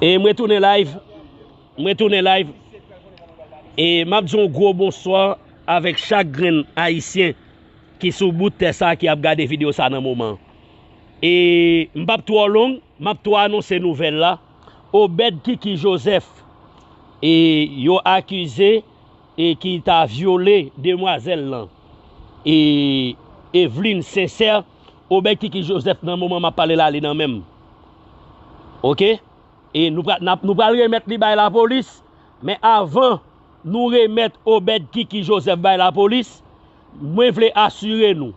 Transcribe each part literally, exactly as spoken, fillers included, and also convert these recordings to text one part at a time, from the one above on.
E mwen tounen live. Mwen tounen live. E m ap di yon gwo bonswa avèk chak grenn Ayisyen ki sou bout tè sa ki ap gade videyo sa nan moman. E m p ap twò long, m ap twò anonse nouvèl la. Obed Kiki Joseph, e yo akize e ki ta vyole demwazèl lan. E Eveline Sincère, Obed Kiki Joseph nan moman m ap pale la, li nan men m. Oke? E nou pral, n ap, nou pral remèt li bay lapolis, men avan nou remèt Obed Kiki Joseph bay lapolis, mwen vle asire nou,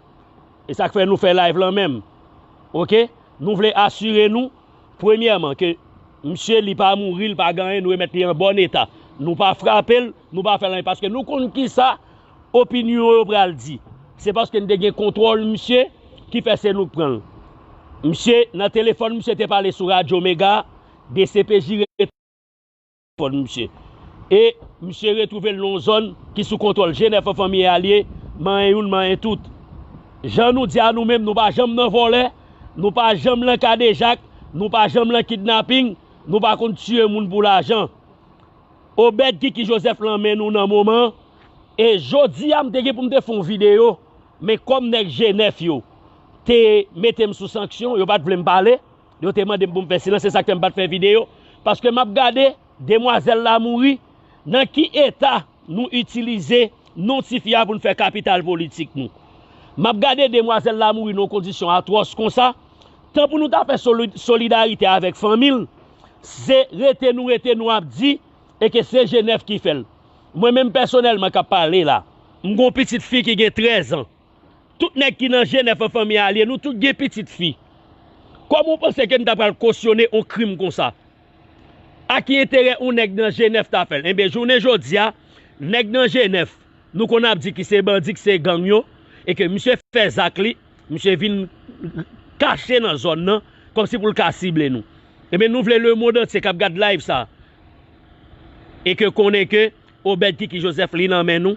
e sa k fè nou fè live lan menm, oke? Nou vle asire nou, premyèman, ke misye li pa mouri, li pa gen anyen, nou remèt li an bòn eta. Nou pa frape l, nou pa fè l anyen, paske nou konn kisa opinyon yo pral di. Se paske n te gen kontwòl misye ki fè se nou k pran l. Misye, nan telefòn, misye te pale sou Radyo Mega, D C P J rete telefòn misye. E misye retwouve l nan yon zòn ki sou kontwòl G nèf an fanmi e alye, manyen youn, manyen tout. Jan nou di a nou menm, nou pa janm nan vòlè, nou pa janm nan kadejak, nou pa janm nan kidnaping, nou pa konn tiye moun pou lajan. Obed Kiki Joseph lan men nou nan moman. E jodi a, m te gen pou m te fè yon videyo, men kòm nèg G nèf yo te mete m sou sanksyon, yo pa t vle m pale, yo te mande m pou m fè silans, se sa k fè m pa t fè videyo. Paske m ap gade, demwazèl la mouri, nan ki eta nou itilize non tifi a pou n fè kapital politik nou. M ap gade demwazèl la mouri nan yon kondisyon atwòs konsa, tan pou nou ta fè soli-, solidarite avèk fanmi l, se rete nou rete nou ap di, e ke se G nèf ki fè l. Mwen menm pèsonèlman k ap pale la, m gen yon pitit fi ki gen trèz an. Tout nèg ki nan G nèf an fanmi alye, nou tout gen pitit fi. Kòman w panse ke n ta pral kosyone yon krim konsa? A ki enterè yon nèg nan G nèf ta fè l? Enben, jounen jodi a, nèg nan G nèf, nou konn ap di ki se bandi, ki se gang yo, e ke misye fè zak li, misye vin kache nan zòn nan, kòmsi pou l ka sible nou. Enben, nou vle lemonn antye k ap gad live sa, e ke konnen ke Obed Kiki Joseph li nan men nou,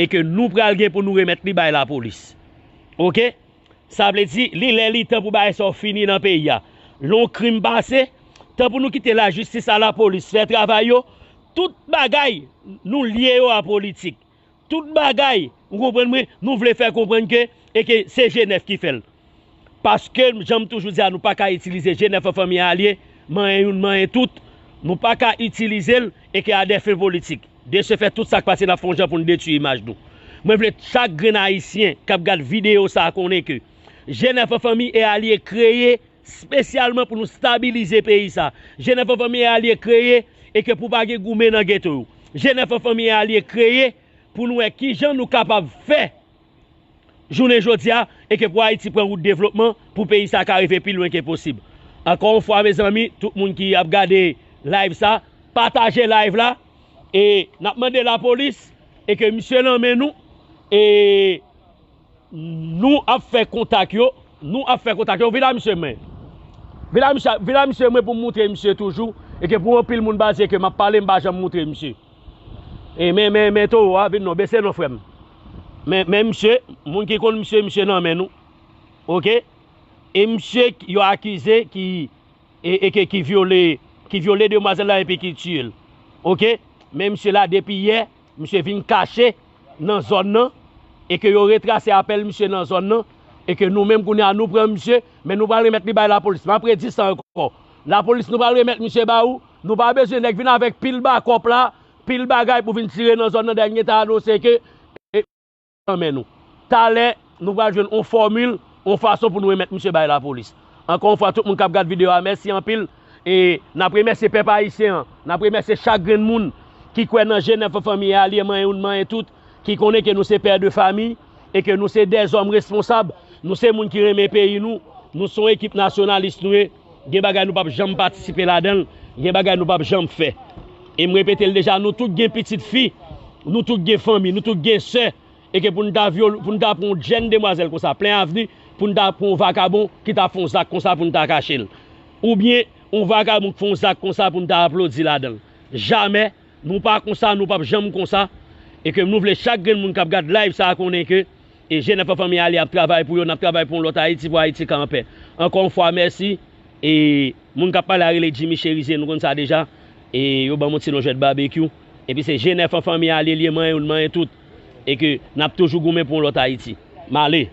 e ke nou pral gen pou nou remèt li bay lapolis. Oke? Sa vle di, li lè li tan pou bagay sa yo fini nan peyi a. Lè yon krim pase, tan pou nou kite lajistis a lapolis fè travay yo, tout bagay nou lye yo a politik. Tout bagay, ou konprann mwen, nou vle fè konprann ke, e ke se G nèf ki fè l. Paske, jan m toujou di a, nou pa ka itilize G nèf an fanmi alye, manyen youn, manyen tout. Nou pa ka itilize l, e ke a dè fen politik. De se fè, tout sa k pase, n ap fè yon jan pou n detwi imaj nou. Mwen vle chak grenn Ayisyen k ap gad videyo sa a konnen ke G nèf an fanmi e alye kreye espesyalman pou nou stabilize peyi sa. G nèf an fanmi e alye kreye e ke pou pa gen goumen nan geto yo. G nèf an fanmi e alye kreye pou nou wè kijan nou kapab fè jounen jodi a e ke pou Ayiti pran wout devlopman, pou peyi sa ka rive pi lwen ke posib. Ankò yon fwa, mezanmi, tout moun ki ap gade live sa, pataje live la e n ap mande lapolis e ke misye nan men nou e nou ap fè kontak yo, nou ap fè kontak yo. Vin la misye mwen. Vin la misye, vin la misye mwen pou m moutre misye toujou. E ke pou anpil moun baze ke m ap pale, m pa janm moutre misye. E men, men, men towo a, vin non, bese non frè m. Men, men misye, moun ki konn misye, misye nan men nou. Oke? E misye yo akize ki e, e ke, ki vyole, ki vyole demwazèl la epi ki tiye l. Oke? Men misye la depi yè, misye vin kache nan zòn nan, e ke yo retrase apèl misye nan zòn nan, e ke nou menm kounye a nou pran misye, men nou pral remèt li bay lapolis. M ap redi sa ankò. Lapolis, nou pral remèt misye ba ou. Nou pa bezwen nèg vin avèk pil bakòp la, pil bagay pou vin tire nan zòn nan, dènye ta anonse ke e, nan men nou. Talè, nou pral jwenn yon fòmil, yon fason pou nou remèt misye bay lapolis. Ankò yon fwa, tout moun k ap gad videyo a, mèsi anpil. E n ap remèsye pèp ayisyen an, n ap remèsye chak grenn moun ki kwè nan G nèf an fanmi e alye, manyen youn, manyen tout, ki konnen ke nou se pè de fami e ke nou se dèzòm responsab, nou se moun ki renmen peyi nou, nou se yon ekip nasyonalis nou ye, gen bagay nou p ap janm patisipe ladan l, gen bagay nou p ap janm fè. E m repete l deja, nou tout gen pitit fi, nou tout gen fanmi, nou tout gen sè, e ke pou n ta vyole, pou n ta pran yon jèn demwazèl konsa, plen avni, pou n ta pran yon vakabon ki ta fè yon zak konsa pou n ta kache l. Oubyen, yon vakabon ki fè yon zak konsa pou n ta aplodi ladan l. Jamè, nou pa konsa, nou p ap janm konsa. E ke nou vle chak grenn moun k ap gad live sa a konnen ke e G nèf an fanmi alye ap travay pou yo, n ap travay pou yon lòt Ayiti, pou Ayiti ka anpè. Ankò yon fwa, mèsi. E Moun k ap pale a rele Jimmy Cherizier, nou konn sa deja. E yo ban m yon ti non jwèt babekyou. Epi se G nèf an fanmi a li ye, li ye manyen youn, manyen tout. E ke n ap toujou goumen pou yon lòt Ayiti. M ale.